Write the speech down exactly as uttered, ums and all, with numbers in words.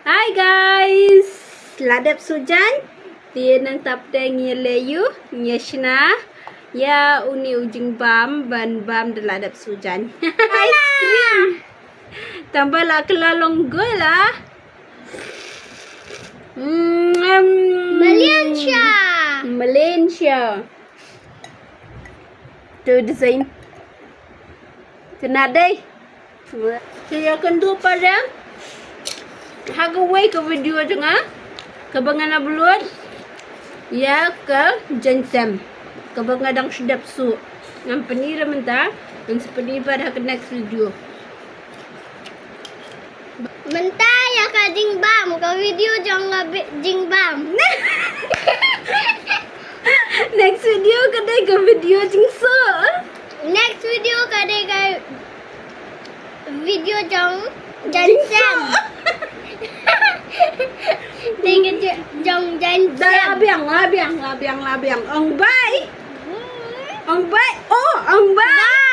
Hi guys, la dep sujan. Te nangta pat ngi leh ïa u, ngi shna ïa une u jingbam ban bam da la dep sujan. Ice cream. Tang ba la kylla long gola. Mm, em. Malaysia. Malaysia. Tu design. Kena dei. Te ïa kynduh pat ha kawei ka video jong nga kaba ngan upload ïa ka jaiñsem kaba nga dang shu dep suh. Ngan pyni da mynta, ngan sa pyni pat ha ka next video. Mynta ïa ka jingbam, ka video jong nga bi-, jingbam. Next video ka dei ka video jingsuh. Next video ka dei ka video jong jaiñsem. Dei ka j-, jong jaiñsem. Da la biang, la biang, la biang, la biang. Ong bai. Ong bai. Oh, ong bai.